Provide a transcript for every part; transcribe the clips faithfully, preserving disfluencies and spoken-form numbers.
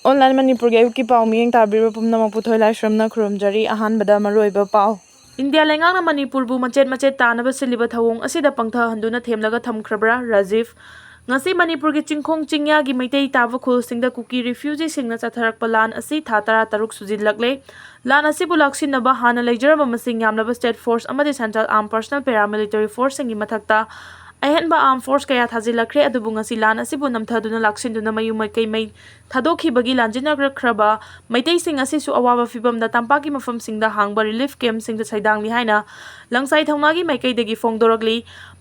Online ꯃꯅꯤꯄꯨꯔꯒꯤ ꯑꯌꯨꯛꯀꯤ ꯄꯥꯎ ꯃꯤꯠꯌꯦꯡ ꯇꯥꯕꯤꯔꯤꯕ ꯄꯨꯝꯅꯃꯛꯄꯨ ꯊꯣꯏꯂꯥꯏꯁ꯭ꯔꯝꯅ ꯈꯨꯔꯨꯝꯖꯔꯤ꯫ ꯑꯍꯥꯟꯕꯗ ꯃꯔꯨꯑꯣꯏꯕ ꯄꯥꯎ꯫ ꯏꯟꯗꯤꯌꯥ ꯂꯩꯉꯥꯛꯅ ꯃꯅꯤꯄꯨꯔꯕꯨ ꯃꯆꯦꯠ ꯃꯆꯦꯠ ꯇꯥꯅꯕ ꯁꯤꯜꯂꯤꯕ ꯊꯧꯑꯣꯡ ꯑꯁꯤꯗ ꯄꯪꯊꯍꯟꯗꯨꯅ ꯊꯦꯝꯂꯒ ꯊꯝꯈ꯭ꯔꯕ꯭ꯔꯥ? ꯔꯥꯖꯤꯚ꯫ ꯉꯁꯤ ꯃꯅꯤꯄꯨꯔꯒꯤ ꯆꯤꯡꯈꯣꯡ ꯆꯤꯡꯌꯥꯒꯤ ꯃꯩꯇꯩ ꯇꯥꯕ ꯈꯨꯜꯁꯤꯡꯗ ꯀꯨꯀꯤ ꯔꯤꯐ꯭ꯌꯨꯖꯤꯁꯤꯡꯅ ꯆꯠꯊꯔꯛꯄ ꯂꯥꯟ ꯑꯁꯤ ꯊꯥ ꯇꯔꯥ ꯇꯔꯨꯛ ꯁꯨꯖꯤꯜꯂꯛꯂꯦ꯫ ꯂꯥꯟ ꯑꯁꯤꯕꯨ ꯂꯥꯛꯁꯤꯟꯅꯕ ꯍꯥꯟꯅ ꯂꯩꯖꯔꯝꯕ ꯃꯁꯤꯡ ꯌꯥꯝꯂꯕ ꯁ꯭ꯇꯦꯠ ꯐꯣꯔꯁ ꯑꯃꯗꯤ ꯁꯦꯟꯇ꯭ꯔꯦꯜ ꯑꯥꯔꯝ ꯄꯔꯁꯅꯦꯜ ꯄꯦꯔꯥꯃꯤꯂꯤꯇꯔꯤ ꯐꯣꯔꯁꯁꯤꯡꯒꯤ ꯃꯊꯛꯇ ꯑꯍꯦꯟꯕ ꯑꯥꯔꯝ ꯐꯣꯔꯁ ꯀꯌꯥ ꯊꯥꯖꯤꯜꯂꯛꯈ꯭ꯔꯦ꯫ ꯑꯗꯨꯕꯨ ꯉꯁꯤ ꯂꯥꯟ ꯑꯁꯤꯕꯨ ꯅꯝꯊꯗꯨꯅ ꯂꯥꯛꯁꯤꯟꯗꯨꯅ ꯃꯌꯨꯝ ꯃꯀꯩ ꯃꯩ ꯊꯥꯗꯣꯛꯈꯤꯕꯒꯤ ꯂꯥꯟꯖꯦꯟꯅꯔꯛꯈ꯭ꯔꯕ ꯃꯩꯇꯩꯁꯤꯡ ꯑꯁꯤꯁꯨ ꯑꯋꯥꯕ ꯐꯤꯚꯝꯗ ꯇꯝꯄꯥꯛꯀꯤ ꯃꯐꯝꯁꯤꯡꯗ ꯍꯥꯡꯕ ꯔꯤꯂꯤꯐ ꯀꯦꯝꯞꯁꯤꯡꯗ ꯁꯩꯗꯥꯡꯂꯤ ꯍꯥꯏꯅ ꯂꯪꯁꯥꯏ ꯊꯧꯅꯥꯒꯤ ꯃꯥꯏꯀꯩꯗꯒꯤ ꯐꯣꯡꯗꯣꯔꯛꯂꯤ꯫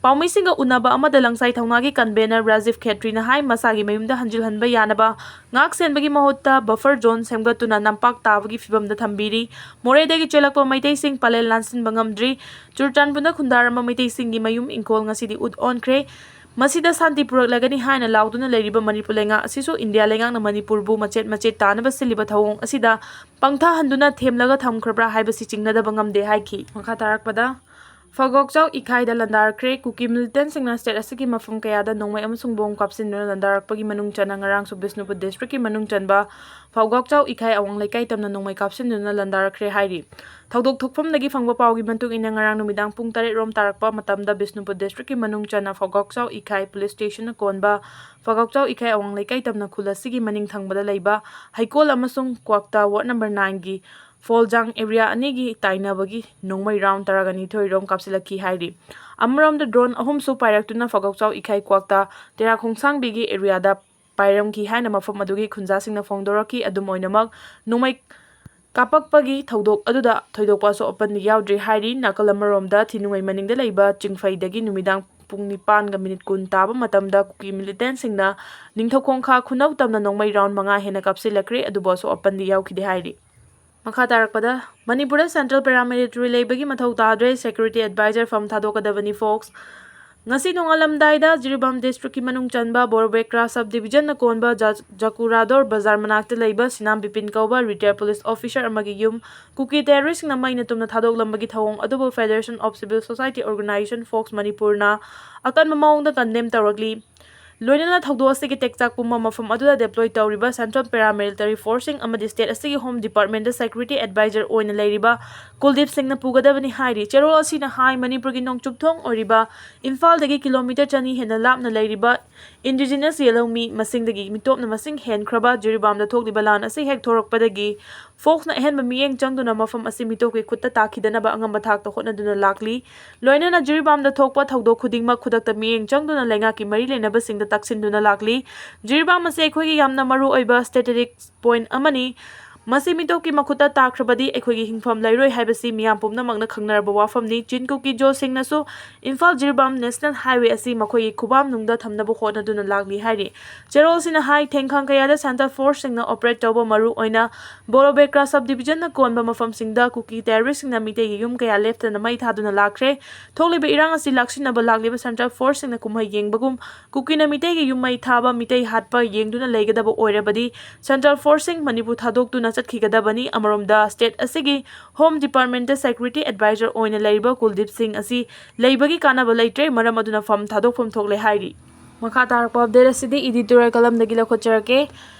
ꯄꯥꯎꯃꯤꯁꯤꯡꯒ ꯎꯅꯕ ꯑꯃꯗ ꯂꯪꯁꯥꯏ ꯊꯧꯅꯥꯒꯤ ꯀꯟꯚꯦꯅꯔ ꯔꯥꯖꯤꯚ ꯈꯦꯇ꯭ꯔꯤꯅ ꯍꯥꯏ, ꯃꯁꯥꯒꯤ ꯃꯌꯨꯝꯗ ꯍꯟꯖꯤꯜꯍꯟꯕ ꯌꯥꯅꯕ ꯉꯥꯛ ꯁꯦꯟꯕꯒꯤ ꯃꯍꯨꯠꯇ ꯕꯐꯔ ꯖꯣꯟ ꯁꯦꯝꯒꯠꯇꯨꯅ ꯅꯝꯄꯥꯛ ꯇꯥꯕꯒꯤ ꯐꯤꯚꯝꯗ ꯊꯝꯕꯤꯔꯤ꯫ ꯃꯣꯔꯦꯗꯒꯤ ꯆꯦꯜꯂꯛꯄ ꯃꯩꯇꯩꯁꯤꯡ ꯄꯂꯦꯜ ꯂꯥꯟꯁꯤꯟꯕ ꯉꯝꯗ꯭ꯔꯤ꯫ ꯆꯨꯔꯆꯥꯟꯄꯨꯔꯗ ꯈꯨꯟꯗꯥꯔꯝꯕ ꯃꯩꯇꯩꯁꯤꯡꯒꯤ ꯃꯌꯨꯝ ꯏꯪꯈꯣꯜ ꯉꯁꯤꯗꯤ ꯎꯠ ꯑꯣꯟꯈ꯭ꯔꯦ꯫ ꯃꯁꯤꯗ ꯁꯥꯟꯇꯤ ꯄꯨꯔꯛꯂꯒꯅꯤ ꯍꯥꯏꯅ ꯂꯥꯎꯗꯨꯅ ꯂꯩꯔꯤꯕ ꯃꯅꯤꯄꯨꯔ ꯂꯩꯉꯥꯛ ꯑꯁꯤꯁꯨ ꯏꯟꯗꯤꯌꯥ ꯂꯩꯉꯥꯛꯅ ꯃꯅꯤꯄꯨꯔꯕꯨ ꯃꯆꯦꯠ ꯃꯆꯦꯠ ꯇꯥꯅꯕ ꯁꯤꯜꯂꯤꯕ ꯊꯧꯑꯣꯡ ꯑꯁꯤꯗ ꯄꯪꯊꯍꯟꯗꯨꯅ ꯊꯦꯝꯂꯒ ꯊꯝꯈ꯭ꯔꯕ꯭ꯔꯥ ꯍꯥꯏꯕꯁꯤ ꯆꯤꯡꯅꯗꯕ ꯉꯝꯗꯦ ꯍꯥꯏꯈꯤ꯫ ꯃꯈꯥ ꯇꯥꯔꯛꯄꯗ, ꯐꯥꯎꯒꯥꯛꯆꯥꯎ ꯏꯀꯥꯏꯗ ꯂꯥꯟꯗꯥꯔꯛꯈ꯭ꯔꯦ꯫ ꯀꯨꯀꯤ ꯃꯤꯂꯤꯇꯦꯟꯁꯤꯡꯅ ꯁ꯭ꯇꯦꯠ ꯑꯁꯤꯒꯤ ꯃꯐꯝ ꯀꯌꯥꯗ ꯅꯣꯡꯃꯩ ꯑꯃꯁꯨꯡ ꯕꯣꯝ ꯀꯥꯞꯁꯤꯟꯗꯨꯅ ꯂꯥꯟꯗꯥꯔꯛꯄꯒꯤ ꯃꯅꯨꯡ ꯆꯟꯅ ꯉꯔꯥꯡꯁꯨ ꯕꯤꯁꯅꯨꯄꯨꯔ ꯗꯤꯁꯇ꯭ꯔꯤꯛꯀꯤ ꯃꯅꯨꯡ ꯆꯟꯕ ꯐꯥꯎꯒꯥꯛꯆꯥꯎ ꯏꯀꯥꯏ ꯑꯋꯥꯡ ꯂꯩꯀꯥꯏ ꯇꯝꯅ ꯅꯣꯡꯃꯩ ꯀꯥꯞꯁꯤꯟꯗꯨꯅ ꯂꯥꯟꯗꯥꯔꯛꯈ꯭ꯔꯦ ꯍꯥꯏꯔꯤ꯫ ꯊꯧꯗꯣꯛ ꯊꯣꯛꯐꯝꯗꯒꯤ ꯐꯪꯕ ꯄꯥꯎꯒꯤ ꯃꯇꯨꯡ ꯏꯟꯅ, ꯉꯔꯥꯡ ꯅꯨꯃꯤꯗꯥꯡ ꯄꯨꯡ ꯇꯔꯦꯠ ꯔꯣꯝ ꯇꯥꯔꯛꯄ ꯃꯇꯝꯗ ꯕꯤꯁꯅꯨꯄꯨꯔ ꯗꯤꯁꯇ꯭ꯔꯤꯛꯀꯤ ꯃꯅꯨꯡ ꯆꯟꯅ ꯐꯥꯎꯒꯥꯛꯆꯥꯎ ꯏꯀꯥꯏ ꯄꯨꯂꯤꯁ ꯁ꯭ꯇꯦꯁꯟꯅ ꯀꯣꯟꯕ ꯐꯥꯎꯒꯥꯛꯆꯥꯎ ꯏꯀꯥꯏ ꯑꯋꯥꯡ ꯂꯩꯀꯥꯏ ꯇꯝꯅ ꯈꯨꯜ ꯑꯁꯤꯒꯤ ꯃꯅꯤꯡ ꯊꯪꯕꯗ ꯂꯩꯕ ꯍꯩꯀꯣꯜ ꯑꯃꯁꯨꯡ ꯀ꯭ꯋꯥꯛꯇꯥ ꯋꯥꯔꯗ ꯅꯝꯕꯔ ꯅꯥꯏꯟꯒꯤ ꯐꯣꯜꯖꯥꯡ ꯑꯦꯔꯤꯌꯥ ꯑꯅꯤꯒꯤ ꯇꯥꯏꯅꯕꯒꯤ ꯅꯣꯡꯃꯩ ꯔꯥꯎꯟ ꯇꯔꯥꯒ ꯅꯤꯊꯣꯏ ꯔꯣꯝ ꯀꯥꯞꯁꯤꯜꯂꯛꯈꯤ ꯍꯥꯏꯔꯤ꯫ ꯑꯃꯔꯣꯝꯗ, ꯗ꯭ꯔꯣꯟ ꯑꯍꯨꯝꯁꯨ ꯄꯥꯏꯔꯛꯇꯨꯅ ꯐꯥꯎꯒꯥꯛꯆꯥꯎ ꯏꯀꯥꯏ ꯀ꯭ꯋꯥꯛꯇꯥ ꯇꯦꯔꯥ ꯈꯣꯡꯁꯥꯡꯕꯤꯒꯤ ꯑꯦꯔꯤꯌꯥꯗ ꯄꯥꯏꯔꯝꯈꯤ ꯍꯥꯏꯅ ꯃꯐꯝ ꯑꯗꯨꯒꯤ ꯈꯨꯟꯖꯥꯁꯤꯡꯅ ꯐꯣꯡꯗꯣꯔꯛꯈꯤ꯫ ꯑꯗꯨꯝ ꯑꯣꯏꯅꯃꯛ, ꯅꯣꯡꯃꯩ ꯀꯥꯞꯄꯛꯄꯒꯤ ꯊꯧꯗꯣꯛ ꯑꯗꯨꯗ ꯊꯣꯏꯗꯣꯛꯄ ꯑꯁꯣꯛ ꯑꯄꯟꯗꯤ ꯌꯥꯎꯗ꯭ꯔꯤ ꯍꯥꯏꯔꯤ꯫ ꯅꯥꯀꯜ ꯑꯃꯔꯣꯝꯗ, ꯊꯤꯅꯨꯡꯉꯩ ꯃꯅꯤꯡꯗ ꯂꯩꯕ ꯆꯤꯡꯐꯩꯗꯒꯤ ꯅꯨꯃꯤꯗꯥꯡ ꯄꯨꯡ ꯅꯤꯄꯥꯟꯒ ꯃꯤꯅꯤꯠ ꯀꯨꯟ ꯇꯥꯕ ꯃꯇꯝꯗ ꯀꯨꯀꯤ ꯃꯤꯂꯤꯇꯦꯟꯁꯤꯡꯅ ꯅꯤꯡꯊꯧꯈꯣꯡꯈꯥ ꯈꯨꯅꯧ ꯇꯝꯅ ꯅꯣꯡꯃꯩ ꯔꯥꯎꯟ ꯃꯉꯥ ꯍꯦꯟꯅ ꯀꯥꯞꯁꯤꯜꯂꯛꯈ꯭ꯔꯦ, ꯑꯗꯨꯕꯨ ꯑꯁꯣꯛ ꯑꯄꯟꯗꯤ ꯌꯥꯎꯈꯤꯗꯦ ꯍꯥꯏꯔꯤ꯫ ꯃꯈꯥ ꯇꯥꯔꯛꯄꯗ, ꯃꯅꯤꯄꯨꯔꯗ ꯁꯦꯟꯇ꯭ꯔꯦꯜ ꯄꯦꯔꯥꯃꯤꯂꯤꯇꯔꯤ ꯂꯩꯕꯒꯤ ꯃꯊꯧ ꯇꯥꯗ꯭ꯔꯦ, ꯁꯦꯀ꯭ꯌꯨꯔꯤꯇꯤ ꯑꯦꯗꯚꯥꯏꯖꯔ ꯐꯝ ꯊꯥꯗꯣꯛꯀꯗꯕꯅꯤ, ꯐꯣꯛꯁ꯫ ꯉꯁꯤ ꯅꯣꯡꯉꯥꯜꯂꯝꯗꯥꯏꯗ ꯖꯤꯔꯤꯕꯥꯝ ꯗꯤꯁꯇ꯭ꯔꯤꯛꯀꯤ ꯃꯅꯨꯡ ꯆꯟꯕ ꯕꯣꯔꯕꯦꯀ꯭ꯔꯥ ꯁꯕ ꯗꯤꯕꯤꯖꯟꯅ ꯀꯣꯟꯕ ꯖ-, ꯖꯀꯨꯔꯥꯗꯣꯔ ꯕꯖꯥꯔ ꯃꯅꯥꯛꯇ ꯂꯩꯕ ꯁꯤꯅꯥꯝ ꯕꯤꯄꯤꯟ ꯀꯧꯕ ꯔꯤꯇꯥꯌꯔ ꯄꯨꯂꯤꯁ ꯑꯣꯐꯤꯁꯔ ꯑꯃꯒꯤ ꯌꯨꯝ ꯀꯨꯀꯤ ꯇꯦꯔꯣꯔꯤꯁ꯭ꯠꯁꯤꯡꯅ ꯃꯩꯅ ꯇꯨꯝꯅ ꯊꯥꯗꯣꯛꯂꯝꯕꯒꯤ ꯊꯧꯑꯣꯡ ꯑꯗꯨꯕꯨ Federation of Civil Society Organisation, fox ꯃꯅꯤꯄꯨꯔꯅ ꯑꯀꯟꯕ ꯃꯑꯣꯡꯗ ꯀꯟꯗꯦꯝ ꯇꯧꯔꯛꯂꯤ꯫ ꯂꯣꯏꯅꯅ ꯊꯧꯗꯣꯛ ꯑꯁꯤꯒꯤ ꯇꯦꯛꯆꯥꯛ ꯄꯨꯝꯕ ꯃꯐꯝ ꯑꯗꯨꯗ deploy ꯇꯧꯔꯤꯕ Central Paramilitary Forcing ꯑꯃꯗꯤ state ꯑꯁꯤꯒꯤ Home Departmentꯇ Security Advisor ꯑꯣꯏꯅ ꯂꯩꯔꯤꯕ ꯀꯨꯜꯗꯤꯞ ꯁꯤꯡꯅ ꯄꯨꯒꯗꯕꯅꯤ ꯍꯥꯏꯔꯤ꯫ ꯆꯦꯔꯣꯜ ꯑꯁꯤꯅ ꯍꯥꯏ, ꯃꯅꯤꯄꯨꯔꯒꯤ ꯅꯣꯡꯆꯨꯞ ꯊꯣꯡ ꯑꯣꯏꯔꯤꯕ ꯏꯝꯐꯥꯜꯗꯒꯤ kilometre ꯆꯅꯤ ꯍꯦꯟꯅ ꯂꯥꯞꯅ ꯂꯩꯔꯤꯕ indigenous ꯌꯦꯜꯍꯧꯃꯤ ꯃꯁꯤꯡꯗꯒꯤ ꯃꯤꯇꯣꯞꯅ ꯃꯁꯤꯡ ꯍꯦꯟꯈ꯭ꯔꯕ ꯖꯤꯔꯤꯕꯥꯝꯗ ꯊꯣꯛꯂꯤꯕ ꯂꯥꯟ ꯑꯁꯤ ꯍꯦꯛ ꯊꯣꯔꯛꯄꯗꯒꯤ Forcesꯅ ꯑꯍꯦꯟꯕ ꯃꯤꯠꯌꯦꯡ ꯆꯪꯗꯨꯅ ꯃꯐꯝ ꯑꯁꯤ ꯃꯤꯇꯣꯞꯀꯤ ꯈꯨꯠꯇ ꯇꯥꯈꯤꯗꯅꯕ ꯑꯉꯝꯕ ꯊꯥꯛꯇ ꯍꯣꯠꯅꯗꯨꯅ ꯂꯥꯛꯂꯤ꯫ ꯂꯣꯏꯅꯅ ꯖꯤꯔꯤꯕꯥꯝꯗ ꯊꯣꯛꯄ ꯊꯧꯗꯣꯛ ꯈꯨꯗꯤꯡꯃꯛ ꯈꯨꯗꯛꯇ ꯃꯤꯠꯌꯦꯡ ꯆꯪꯗꯨꯅ ꯂꯩꯉꯥꯛꯀꯤ ꯃꯔꯤ ꯂꯩꯅꯕꯁꯤꯡꯗ ꯇꯥꯛꯁꯤꯟꯗꯨꯅ ꯂꯥꯛꯂꯤ꯫ ꯖꯤꯔꯤꯕꯥꯝ ꯑꯁꯤ ꯑꯩꯈꯣꯏꯒꯤ ꯌꯥꯝꯅ ꯃꯔꯨ ꯑꯣꯏꯕ strategic point ꯑꯃꯅꯤ꯫ ꯃꯁꯤ ꯃꯤꯇꯣꯞꯀꯤ ꯃꯈꯨꯠꯇ ꯇꯥꯈ꯭ꯔꯕꯗꯤ ꯑꯩꯈꯣꯏꯒꯤ ꯍꯤꯡꯐꯝ ꯂꯩꯔꯣꯏ ꯍꯥꯏꯕꯁꯤ ꯃꯤꯌꯥꯝ ꯄꯨꯝꯅꯃꯛꯅ ꯈꯪꯅꯔꯕ ꯋꯥꯐꯝꯅꯤ꯫ ꯆꯤꯟ ꯀꯨꯀꯤ ꯖꯣꯁꯤꯡꯅꯁꯨ ꯏꯝꯐꯥꯜ ꯖꯤꯔꯤꯕꯥꯝ National Highway ꯑꯁꯤ ꯃꯈꯣꯏꯒꯤ ꯈꯨꯕꯥꯝꯅꯨꯡꯗ ꯊꯝꯅꯕ ꯍꯣꯠꯅꯗꯨꯅ ꯂꯥꯛꯂꯤ ꯍꯥꯏꯔꯤ꯫ ꯆꯦꯔꯣꯜꯁꯤꯅ ꯍꯥꯏ, ꯊꯦꯡꯈꯥꯡ ꯀꯌꯥꯗ Central Forceꯁꯤꯡꯅ operate ꯇꯧꯕ, ꯃꯔꯨ ꯑꯣꯏꯅ ꯕꯣꯔꯣꯕꯦꯀ꯭ꯔꯥ sub divisionꯅ ꯀꯣꯟꯕ ꯃꯐꯝꯁꯤꯡꯗ ꯀꯨꯀꯤ terroristꯁꯤꯡꯅ ꯃꯤꯇꯩꯒꯤ ꯌꯨꯝ ꯀꯌꯥ ꯂꯦꯞꯇꯅ ꯃꯩ ꯊꯥꯗꯨꯅ ꯂꯥꯛꯈ꯭ꯔꯦ꯫ ꯊꯣꯛꯂꯤꯕ ꯏꯔꯥꯡ ꯑꯁꯤ ꯂꯥꯛꯁꯤꯟꯅꯕ ꯂꯥꯛꯂꯤꯕ Central Forceꯁꯤꯡꯅ ꯀꯨꯝꯍꯩ ꯌꯦꯡꯕꯒꯨꯝ ꯀꯨꯀꯤꯅ ꯃꯤꯇꯩꯒꯤ ꯌꯨꯝ ꯃꯩ ꯊꯥꯕ, ꯃꯤꯇꯩ ꯍꯥꯠꯄ ꯌꯦꯡꯗꯨꯅ ꯂꯩꯒꯗꯕ ꯑꯣꯏꯔꯕꯗꯤ Central Forceꯁꯤꯡ ꯃꯅꯤꯄꯨꯔ ꯊꯥꯗꯣꯛꯇꯨꯅ ꯆꯠꯈꯤꯒꯗꯕꯅꯤ꯫ ꯑꯃꯔꯣꯝꯗ state ꯑꯁꯤꯒꯤ Home Departmentꯇ Security Advisor ꯑꯣꯏꯅ ꯂꯩꯔꯤꯕ ꯀꯨꯜꯗꯤꯞ ꯁꯤꯡ ꯑꯁꯤ ꯂꯩꯕꯒꯤ ꯀꯥꯟꯅꯕ ꯂꯩꯇ꯭ꯔꯦ, ꯃꯔꯝ ꯑꯗꯨꯅ ꯐꯝ ꯊꯥꯗꯣꯛꯐꯝ ꯊꯣꯛꯂꯦ ꯍꯥꯏꯔꯤ꯫ ꯃꯈꯥ ꯇꯥꯔꯛꯄ update ꯑꯁꯤꯗꯤ editorial ꯀꯂꯝꯗꯒꯤ ꯂꯧꯈꯠꯆꯔꯛꯀꯦ꯫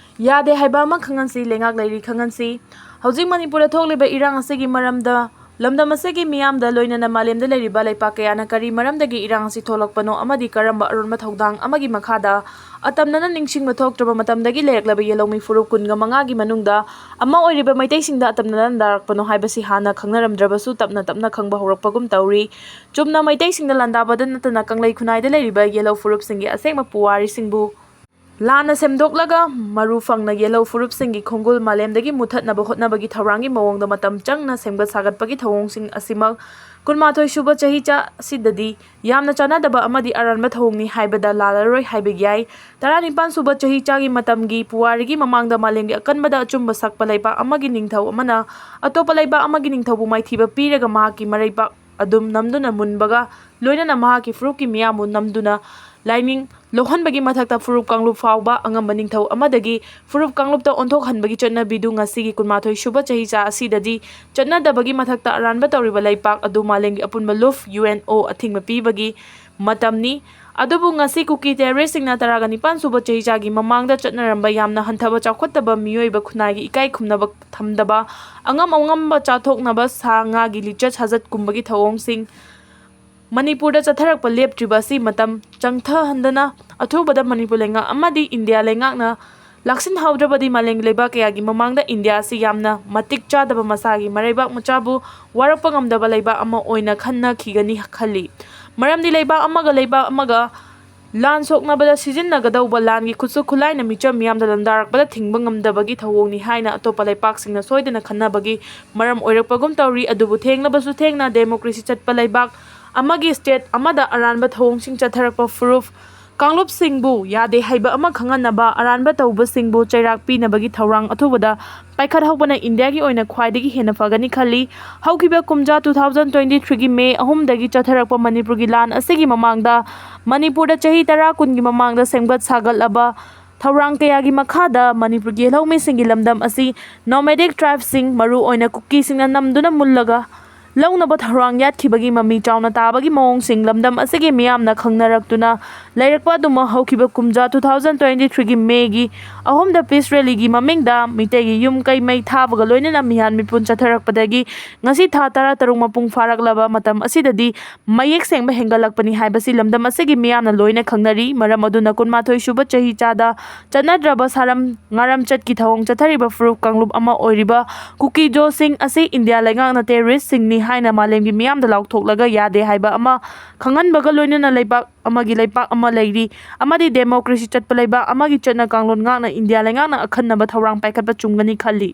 ꯌꯥꯗꯦ ꯍꯥꯏꯕ ꯑꯃ ꯈꯪꯍꯟꯁꯤ, ꯂꯩꯉꯥꯛ ꯂꯩꯔꯤ ꯈꯪꯍꯟꯁꯤ꯫ ꯍꯧꯖꯤꯛ ꯃꯅꯤꯄꯨꯔꯗ ꯊꯣꯛꯂꯤꯕ ꯏꯔꯥꯡ ꯑꯁꯤꯒꯤ ꯃꯔꯝꯗ ꯂꯝꯗꯝ ꯑꯁꯤꯒꯤ ꯃꯤꯌꯥꯝꯗ ꯂꯣꯏꯅꯅ ꯃꯥꯂꯦꯝꯗ ꯂꯩꯔꯤꯕ ꯂꯩꯄꯥꯛ ꯀꯌꯥꯅ ꯀꯔꯤ ꯃꯔꯝꯗꯒꯤ ꯏꯔꯥꯡ ꯑꯁꯤ ꯊꯣꯛꯂꯛꯄꯅꯣ ꯑꯃꯗꯤ ꯀꯔꯝꯕ ꯑꯔꯣꯟꯕ ꯊꯧꯗꯥꯡ ꯑꯃꯒꯤ ꯃꯈꯥꯗ ꯑꯇꯝꯅꯅ ꯅꯤꯡꯁꯤꯡꯕ ꯊꯣꯛꯇ꯭ꯔꯕ ꯃꯇꯝꯗꯒꯤ ꯂꯩꯔꯛꯂꯕ ꯌꯦꯜꯍꯧꯃꯤ ꯐꯨꯔꯨꯞ ꯀꯨꯟꯒ ꯃꯉꯥꯒꯤ ꯃꯅꯨꯡꯗ ꯑꯃ ꯑꯣꯏꯔꯤꯕ ꯃꯩꯇꯩꯁꯤꯡꯗ ꯑꯇꯝꯅꯅ ꯅꯥꯔꯛꯄꯅꯣ ꯍꯥꯏꯕꯁꯤ ꯍꯥꯟꯅ ꯈꯪꯅꯔꯝꯗ꯭ꯔꯕꯁꯨ ꯇꯞꯅ ꯇꯞꯅ ꯈꯪꯕ ꯍꯧꯔꯛꯄꯒꯨꯝ ꯇꯧꯔꯤ꯫ ꯆꯨꯝꯅ ꯃꯩꯇꯩꯁꯤꯡꯗ ꯂꯥꯟꯗꯥꯕꯗ ꯅꯠꯇꯅ ꯀꯪꯂꯩ ꯈꯨꯟꯅꯥꯏꯗ ꯂꯩꯔꯤꯕ ꯌꯦꯜꯍꯧ ꯐꯨꯔꯨꯞꯁꯤꯡꯒꯤ ꯑꯁꯦꯡꯕ ꯄꯨꯋꯥꯔꯤꯁꯤꯡꯕꯨ ꯂꯥꯟꯅ ꯁꯦꯝꯗꯣꯛꯂꯒ ꯃꯔꯨ ꯐꯪꯅ ꯌꯦꯜꯍꯧ ꯐꯨꯔꯨꯞꯁꯤꯡꯒꯤ ꯈꯣꯡꯒꯨꯜ ꯃꯥꯂꯦꯝꯗꯒꯤ ꯃꯨꯠꯊꯠꯅꯕ ꯍꯣꯠꯅꯕꯒꯤ ꯊꯧꯔꯥꯡꯒꯤ ꯃꯑꯣꯡꯗ ꯃꯇꯝ ꯆꯪꯅ ꯁꯦꯝꯒꯠ ꯁꯥꯒꯠꯄꯒꯤ ꯊꯧꯑꯣꯡꯁꯤꯡ ꯑꯁꯤꯃꯛ ꯀꯨꯟꯃꯥꯊꯣꯏ ꯁꯨꯕ ꯆꯍꯤꯆꯥ ꯑꯁꯤꯗꯗꯤ ꯌꯥꯝꯅ ꯆꯥꯟꯅꯗꯕ ꯑꯃꯗꯤ ꯑꯔꯥꯟꯕ ꯊꯧꯑꯣꯡꯅꯤ ꯍꯥꯏꯕꯗ ꯂꯥꯜꯂꯔꯣꯏ ꯍꯥꯏꯕ ꯌꯥꯏ꯫ ꯇꯔꯥꯅꯤꯄꯥꯟ ꯁꯨꯕ ꯆꯍꯤꯆꯥꯒꯤ ꯃꯇꯝꯒꯤ ꯄꯨꯋꯥꯔꯤꯒꯤ ꯃꯃꯥꯡꯗ ꯃꯥꯂꯦꯝꯒꯤ ꯑꯀꯟꯕꯗ ꯑꯆꯨꯝꯕ ꯁꯛꯄ ꯂꯩꯕꯥꯛ ꯑꯃꯒꯤ ꯅꯤꯡꯊꯧ ꯑꯃꯅ ꯑꯇꯣꯞꯄ ꯂꯩꯕꯥꯛ ꯑꯃꯒꯤ ꯅꯤꯡꯊꯧꯕꯨ ꯃꯥꯏꯊꯤꯕ ꯄꯤꯔꯒ ꯃꯍꯥꯛꯀꯤ ꯃꯔꯩꯕꯥꯛ ꯑꯗꯨꯝ ꯅꯝꯗꯨꯅ ꯃꯨꯟꯕꯒ ꯂꯣꯏꯅꯅ ꯃꯍꯥꯛꯀꯤ ꯐꯨꯔꯨꯞꯀꯤ ꯃꯤꯌꯥꯝꯕꯨ ꯅꯝꯗꯨꯅ ꯂꯥꯏꯅꯤꯡ ꯂꯧꯍꯟꯕꯒꯤ ꯃꯊꯛꯇ ꯐꯨꯔꯨꯞ ꯀꯥꯡꯂꯨꯞ ꯐꯥꯎꯕ ꯑꯉꯝꯕ ꯅꯤꯡꯊꯧ ꯑꯃꯗꯒꯤ ꯐꯨꯔꯨꯞ ꯀꯥꯡꯂꯨꯞꯇ ꯑꯣꯟꯊꯣꯛꯍꯟꯕꯒꯤ ꯆꯠꯅꯕꯤꯗꯨ ꯉꯁꯤꯒꯤ ꯀꯨꯟꯃꯥꯊꯣꯏ ꯁꯨꯕ ꯆꯍꯤꯆꯥ ꯑꯁꯤꯗꯗꯤ ꯆꯠꯅꯗꯕꯒꯤ ꯃꯊꯛꯇ ꯑꯔꯥꯟꯕ ꯇꯧꯔꯤꯕ ꯂꯩꯄꯥꯛ ꯑꯗꯨ ꯃꯥꯂꯦꯝꯒꯤ ꯑꯄꯨꯟꯕ ꯂꯨꯞ, ꯌꯨ ꯑꯦꯟ ꯑꯣ, ꯑꯊꯤꯡꯕ ꯄꯤꯕꯒꯤ ꯃꯇꯝꯅꯤ꯫ ꯑꯗꯨꯕꯨ ꯉꯁꯤ ꯀꯨꯀꯤ ꯇꯦꯔꯣꯔꯤꯁꯁꯤꯡꯅ ꯇꯔꯥꯒ ꯅꯤꯄꯥꯟ ꯁꯨꯕ ꯆꯍꯤꯆꯥꯒꯤ ꯃꯃꯥꯡꯗ ꯆꯠꯅꯔꯝꯕ ꯌꯥꯝꯅ ꯍꯟꯊꯕ ꯆꯥꯎꯈꯠꯇꯕ ꯃꯤꯑꯣꯏꯕ ꯈꯨꯟꯅꯥꯏꯒꯤ ꯏꯀꯥꯏ ꯈꯨꯝꯅꯕ ꯊꯝꯗꯕ, ꯑꯉꯝ ꯑꯉꯝꯕ ꯆꯥꯊꯣꯛꯅꯕ ꯁꯥ ꯉꯥꯒꯤ ꯂꯤꯆꯠ ꯁꯥꯖꯠꯀꯨꯝꯕꯒꯤ ꯊꯧꯑꯣꯡꯁꯤꯡ ꯃꯅꯤꯄꯨꯔꯗ ꯆꯠꯊꯔꯛꯄ ꯂꯦꯞꯇ꯭ꯔꯤꯕ ꯑꯁꯤ ꯃꯇꯝ ꯆꯪꯊꯍꯟꯗꯅ ꯑꯊꯨꯕꯗ ꯃꯅꯤꯄꯨꯔ ꯂꯩꯉꯥꯛ ꯑꯃꯗꯤ ꯏꯟꯗꯤꯌꯥ ꯂꯩꯉꯥꯛꯅ ꯂꯥꯛꯁꯤꯟꯍꯧꯗ꯭ꯔꯕꯗꯤ ꯃꯥꯂꯦꯝꯒꯤ ꯂꯩꯕꯥꯛ ꯀꯌꯥꯒꯤ ꯃꯃꯥꯡꯗ ꯏꯟꯗꯤꯌꯥ ꯑꯁꯤ ꯌꯥꯝꯅ ꯃꯇꯤꯛ ꯆꯥꯗꯕ ꯃꯁꯥꯒꯤ ꯃꯔꯩꯕꯥꯛ ꯃꯆꯥꯕꯨ ꯋꯥꯔꯛꯄ ꯉꯝꯗꯕ ꯂꯩꯕꯥꯛ ꯑꯃ ꯑꯣꯏꯅ ꯈꯟꯅꯈꯤꯒꯅꯤ ꯈꯜꯂꯤ꯫ ꯃꯔꯝꯗꯤ ꯂꯩꯕꯥꯛ ꯑꯃꯒ ꯂꯩꯕꯥꯛ ꯑꯃꯒ ꯂꯥꯟ ꯁꯣꯛꯅꯕꯗ ꯁꯤꯖꯤꯟꯅꯒꯗꯧꯕ ꯂꯥꯟꯒꯤ ꯈꯨꯠꯁꯨ ꯈꯨꯠꯂꯥꯏꯅ ꯃꯤꯆꯝ ꯃꯤꯌꯥꯝꯗ ꯂꯥꯟꯗꯥꯔꯛꯄꯗ ꯊꯤꯡꯕ ꯉꯝꯗꯕꯒꯤ ꯊꯧꯑꯣꯡꯅꯤ ꯍꯥꯏꯅ ꯑꯇꯣꯞꯄ ꯂꯩꯄꯥꯛꯁꯤꯡꯅ ꯁꯣꯏꯗꯅ ꯈꯟꯅꯕꯒꯤ ꯃꯔꯝ ꯑꯣꯏꯔꯛꯄꯒꯨꯝ ꯇꯧꯔꯤ꯫ ꯑꯗꯨꯕꯨ ꯊꯦꯡꯂꯕꯁꯨ ꯊꯦꯡꯅ ꯗꯦꯃꯣꯀ꯭ꯔꯦꯁꯤ ꯆꯠꯄ ꯂꯩꯕꯥꯛ ꯑꯃꯒꯤ ꯁ꯭ꯇꯦꯠ ꯑꯃꯗ ꯑꯔꯥꯟꯕ ꯊꯧꯑꯣꯡꯁꯤꯡ ꯆꯠꯊꯔꯛꯄ ꯐꯨꯔꯨꯞ ꯀꯥꯡꯂꯨꯞꯁꯤꯡꯕꯨ ꯌꯥꯗꯦ ꯍꯥꯏꯕ ꯑꯃ ꯈꯪꯍꯟꯅꯕ ꯑꯔꯥꯟꯕ ꯇꯧꯕꯁꯤꯡꯕꯨ ꯆꯩꯔꯥꯛ ꯄꯤꯅꯕꯒꯤ ꯊꯧꯔꯥꯡ ꯑꯊꯨꯕꯗ ꯄꯥꯏꯈꯠꯍꯧꯕꯅ ꯏꯟꯗꯤꯌꯥꯒꯤ ꯑꯣꯏꯅ ꯈ꯭ꯋꯥꯏꯗꯒꯤ ꯍꯦꯟꯅ ꯐꯒꯅꯤ ꯈꯜꯂꯤ꯫ ꯍꯧꯈꯤꯕ ꯀꯨꯝꯖꯥ two thousand twenty three ꯒꯤ ꯃꯦ ꯑꯍꯨꯝꯗꯒꯤ ꯆꯠꯊꯔꯛꯄ ꯃꯅꯤꯄꯨꯔꯒꯤ ꯂꯥꯟ ꯑꯁꯤꯒꯤ ꯃꯃꯥꯡꯗ ꯃꯅꯤꯄꯨꯔꯗ ꯆꯍꯤ ꯇꯔꯥ ꯀꯨꯟꯒꯤ ꯃꯃꯥꯡꯗ ꯁꯦꯝꯒꯠ ꯁꯥꯒꯠꯂꯕ ꯊꯧꯔꯥꯡ ꯀꯌꯥꯒꯤ ꯃꯈꯥꯗ ꯃꯅꯤꯄꯨꯔꯒꯤ ꯌꯦꯜꯍꯧꯃꯤꯁꯤꯡꯒꯤ ꯂꯝꯗꯝ ꯑꯁꯤ nomadic tribe ꯁꯤꯡ, ꯃꯔꯨꯑꯣꯏꯅ ꯀꯨꯀꯤꯁꯤꯡꯅ ꯅꯝꯗꯨꯅ ꯃꯨꯜꯂꯒ ꯂꯧꯅꯕ ꯊꯧꯔꯥꯡ ꯌꯥꯠꯈꯤꯕꯒꯤ ꯃꯃꯤ ꯆꯥꯎꯅ ꯇꯥꯕꯒꯤ ꯃꯑꯣꯡꯁꯤꯡ ꯂꯝꯗꯝ ꯑꯁꯤꯒꯤ ꯃꯤꯌꯥꯝꯅ ꯈꯪꯅꯔꯛꯇꯨꯅ ꯂꯩꯔꯛꯄ ꯑꯗꯨꯃꯛ ꯍꯧꯈꯤꯕ ꯀꯨꯝꯖꯥ two thousand twenty three ꯒꯤ ꯃꯦꯒꯤ ꯑꯍꯨꯝꯗ peace rally ꯒꯤ ꯃꯃꯤꯡꯗ ꯃꯤꯇꯩꯒꯤ ꯌꯨꯝ ꯀꯩ ꯃꯩ ꯊꯥꯕꯒ ꯂꯣꯏꯅꯅ ꯃꯤꯍꯥꯟ ꯃꯤꯄꯨꯟ ꯆꯠꯊꯔꯛꯄꯗꯒꯤ ꯉꯁꯤ ꯊꯥ ꯇꯔꯥ ꯇꯔꯨꯛ ꯃꯄꯨꯡ ꯐꯥꯔꯛꯂꯕ ꯃꯇꯝ ꯑꯁꯤꯗꯗꯤ ꯃꯌꯦꯛ ꯁꯦꯡꯕ ꯍꯦꯟꯒꯠꯂꯛꯄꯅꯤ ꯍꯥꯏꯕꯁꯤ ꯂꯝꯗꯝ ꯑꯁꯤꯒꯤ ꯃꯤꯌꯥꯝꯅ ꯂꯣꯏꯅ ꯈꯪꯅꯔꯤ꯫ ꯃꯔꯝ ꯑꯗꯨꯅ ꯀꯨꯟꯃꯥꯊꯣꯏ ꯁꯨꯕ ꯆꯍꯤ ꯆꯥꯗ ꯆꯠꯅꯗ꯭ꯔꯕ ꯁꯥꯔꯝ ꯉꯥꯔꯝ ꯆꯠꯀꯤ ꯊꯧꯑꯣꯡ ꯆꯠꯊꯔꯤꯕ ꯐꯨꯔꯨꯞ ꯀꯥꯡꯂꯨꯞ ꯑꯃ ꯑꯣꯏꯔꯤꯕ ꯀꯨꯀꯤꯖꯣꯁꯤꯡ ꯑꯁꯤ ꯏꯟꯗꯤꯌꯥ ꯂꯩꯉꯥꯛꯅ terrorist ꯁꯤꯡꯅꯤ ꯍꯥꯏꯅ ꯃꯥꯂꯦꯝꯒꯤ ꯃꯤꯌꯥꯝꯗ ꯂꯥꯎꯊꯣꯛꯂꯒ ꯌꯥꯗꯦ ꯍꯥꯏꯕ ꯑꯃ ꯈꯪꯍꯟꯕꯒ ꯂꯣꯏꯅꯅ ꯂꯩꯕꯥꯛ ꯑꯃꯒꯤ ꯂꯩꯄꯥꯛ ꯑꯃ ꯂꯩꯔꯤ ꯑꯃꯗꯤ democracy ꯆꯠꯄ ꯂꯩꯕꯥꯛ ꯑꯃꯒꯤ ꯆꯠꯅ ꯀꯥꯡꯂꯣꯟ ꯉꯥꯛꯅ ꯏꯟꯗꯤꯌꯥ ꯂꯩꯉꯥꯛꯅ ꯑꯈꯟꯅꯕ ꯊꯧꯔꯥꯡ ꯄꯥꯏꯈꯠꯄ ꯆꯨꯝꯒꯅꯤ ꯈꯜꯂꯤ꯫